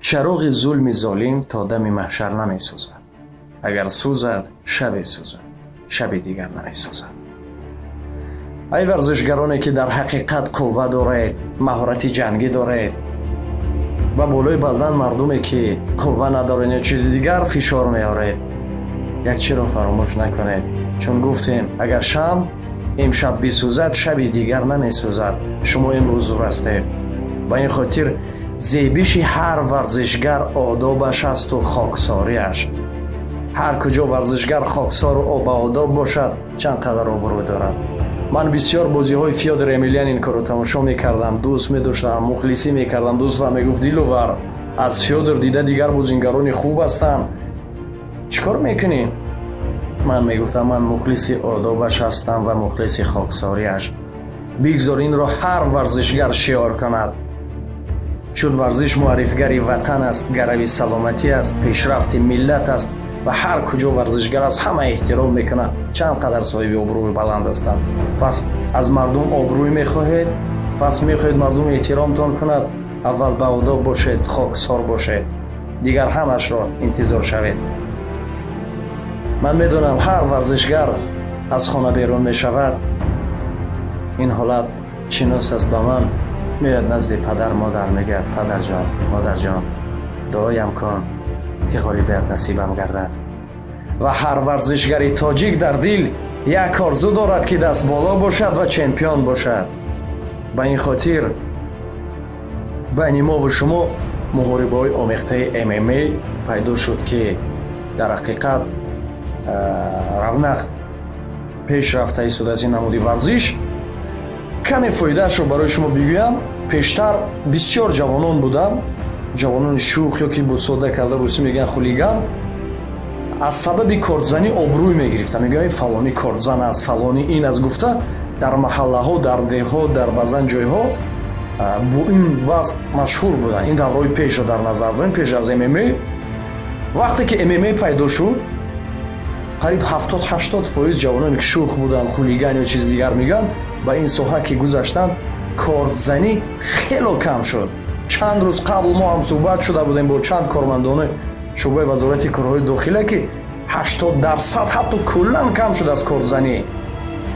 Чароғи зулми золим то дами маҳшар намесӯзад. Агар сӯзад, шабе сӯзад, шаби дигар намесӯзад. Ай варзишгароне, ки дар ҳақиқат қувва доред, маҳорати ҷангӣ доред ва болои балдан мардуме, ки қувва надоред ё чизи дигар, фишор меоред, як чиро фаромӯш накунед, чун гуфтем, агар шам имшаб бисӯзад, шаби дигар намесӯзад. Шумо имрӯз зур ҳастед. Ба ин хотир зебиши ҳар варзишгар одобаш асту хоксориаш. Ҳар куҷо варзишгар хоксору баодоб бошад, чанд қадар обрӯ дорад. Ман бисёр бозиҳои Фёдор Емельяненкоро тамошо мекардам, дӯст медоштам, мухлисӣ мекардам. Дӯстам мегуфт: «Диловар, аз Фёдор дида дигар бозингарони хуб ҳастанд, чӣ кор мекунӣ?» Ман мегуфтам: «Ман мухлиси одобаш ҳастам ва мухлиси хоксориаш». Бигзор инро ҳар варзишгар шиор кунад, чун варзиш муаррифгари ватан аст, гарави саломатӣ аст, пешрафти миллат аст. Ва ҳар куҷо варзишгар аст, ҳама эҳтиром мекунанд, чанд қадар соҳиби обрӯи баланд ҳастанд. Пас аз мардум обрӯй мехоҳед, пас мехоҳед мардум эҳтиромтон кунад, аввал баодоб бошед, хоксор бошед, дигар ҳамашро интизор шавед. Ман медонам, ҳар варзишгар аз хона берун мешавад, ин ҳолат шинос аст ба ман, меояд назди падар, модар, мегӯяд: «Падарҷон, модарҷон, дуоям кун, ки ғолибият насибам гардад». Ва ҳар варзишгари тоҷик дар дил як орзу дорад, ки даст боло бошад ва чемпион бошад. Ба ин хотир байни мову шумо муҳорибаҳои омехтаи ММА пайдо шуд, ки дар ҳақиқат равнақ пеш рафта истодааст ин намуди варзиш. Каме фоидаашро барои шумо бигӯям. Пештар бисёр ҷавонон буданд, ҷавонони шӯх ё ки бо сода карда русӣ мегӯянд хулиган, аз сабаби кордзанӣ обрӯй мегирифтанд. Мегӯянд, фалонӣ кордзан аст, фалонӣ ин аст, гуфта дар маҳаллаҳо, дар деҳҳо, дар баъзан ҷойҳо бо ин вазъ машҳур буданд. Ин давраҳои пешро дар назар дорем, пеш аз ММА. Вақте ки ММА пайдо шуд, қариб 70-80% ҷавононе, ки шӯх буданд, хулиган ё чизи дигар мегӯянд, ба ин соҳа ки гузаштанд, кордзанӣ хело кам шуд. Чанд рӯз қабл мо ҳам суҳбат шуда будем бо чанд кормандони шӯъбаи Вазорати корҳои дохила, ки 80% ҳатто куллан кам шудааст кордзанӣ,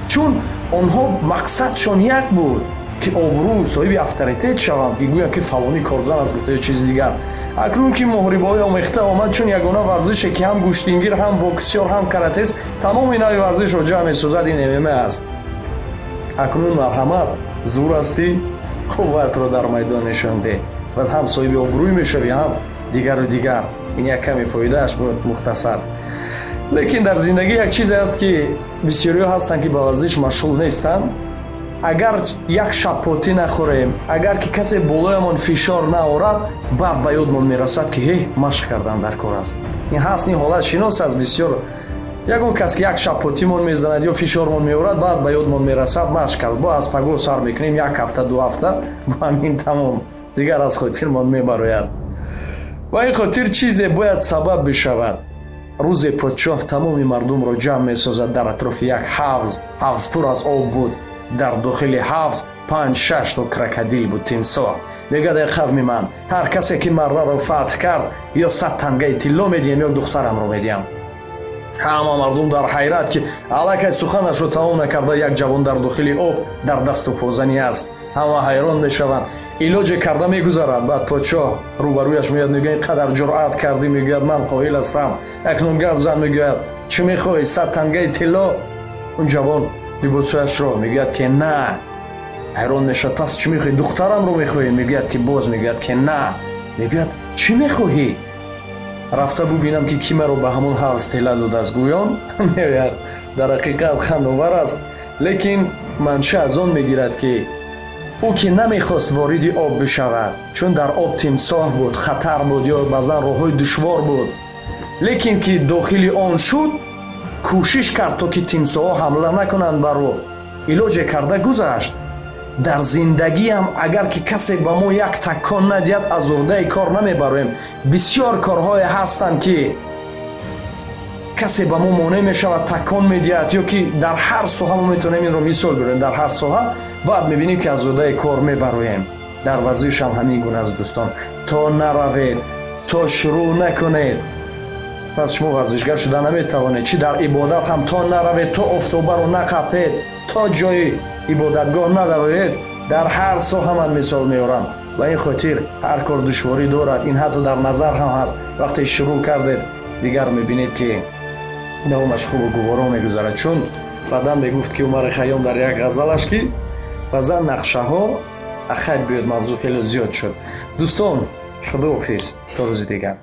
чун онҳо мақсадшон як буд, ки обрӯ, соҳиби авторитет шаванд, ки гӯянд, ки фалонӣ кордзан аст, гуфта ё чизи дигар. Акнун ки муҳорибаҳои омехта омад, чун ягона варзише, ки ҳам гӯштингир, ҳам боксёр, ҳам каратест, тамоми нави варзишро ҷамъ месозад, ин ММА аст. Акнун марҳамат, зур ҳастӣ, қувватро дар майдон нишон деҳ ва ҳам соҳиби обрӯй мешавӣ, ҳам дигару дигар. Ин як каме фоидааш буд, мухтасар. Лекин дар зиндагӣ як чизе аст, ки бисёриҳо ҳастанд, ки ба варзиш машғул нестанд. Агар як шапотӣ нахӯрем, агар ки касе болоямон фишор наорад, баъд ба ёдмон мерасад, ки ҳе, машқ кардан дар кор аст. Ин ҳаст, ин ҳолат шинос аст бисёр. Ягон кас ки як шапотимон мезанад ё фишормон меорад, баъд ба ёдмон мерасад машқ кард. Бо аз пагоҳ сар мекунем, як ҳафта, 2 ҳафта, бо ҳамин тамом, дигар аз хотирмон мебарояд. Ба ин хотир чизе бояд сабаб бишавад. Рӯзе подшоҳ тамоми мардумро ҷамъ месозад дар атрофи як ҳавз. Ҳавз пур аз об буд. Дар дохили ҳавз панҷ шаш то крокодил буд, тимсоҳ. Мегӯяд: «Эй қавми ман, ҳар касе ки марраро фатҳ кард, ё 100 тангаи тилло медиҳам, ё духтарамро медиҳам». Ҳама мардум дар ҳайрат, ки аллакай суханашро тамом накарда, як ҷавон дар дохили об дар дасту позанӣ аст. Ҳама ҳайрон мешаванд. Илоҷе карда мегузарад. Баъд подшоҳ рӯбарӯяш меояд, мегӯяд: «Ин қадар ҷуръат кардӣ?» Мегӯяд: «Ман қоил ҳастам, акнун гап зан». Мегӯяд: «Чӣ мехоҳӣ, 100 тангаи тилло?» Он ҷавон либосҳояшро мегӯяд, ки на. Ҳайрон мешавад: «Пас чӣ мехоҳӣ? Духтарамро мехоҳӣ?» Мегӯяд, ки боз мегӯяд, ки на. Мегӯяд: «Чӣ мехоҳӣ?» «Рафта бубинам, ки кӣ маро ба ҳамон ҳавз тела додааст», гӯён меояд. Дар ҳақиқат хандовар аст, лекин манша аз он мегирад, ки ӯ ки намехост вориди об бишавад, чун дар об тимсоҳ буд, хатар буд ё баъзан роҳҳои душвор буд. Лекин ки дохили он шуд, кӯшиш кард, то ки тимсоҳҳо ҳамла накунанд бар ӯ. Илоҷе карда гузашт. Дар зиндагиам агар ки касе ба мо як такон надиҳад, аз уҳдаи кор намебароем. Бисёр корҳое ҳастанд, ки касе ба мо монеъ мешавад, такон медиҳад, ё ки дар ҳар соҳа мо метавонем инро мисол бирем, дар ҳар соҳа баъд мебинем, ки аз уҳдаи кор мебароем. Дар варзиш ҳам ҳамин гуна аст, дӯстон. То наравед, то шурӯъ накунед, пас шумо варзишгар шуда наметавонед. Чӣ дар ибодат ҳам, то наравед, то офтобаро нақапед, то ҷои ибодатгоҳ надароед. Дар ҳар соҳа ман мисол меорам. Ба ин хотир ҳар кор душворӣ дорад. Ин ҳатто дар назар ҳам ҳаст. Вақте шурӯъ кардед, дигар мебинед, ки давомаш хубу гуворо мегузарад. Чун баъдан мегуфт, ки Умари Хайём дар як ғазалаш, ки баъзан нақшаҳо ахайр. Биёд, мавзӯъ хеле зиёд шуд, дӯстон. Худоҳофиз, то рӯзи дигар.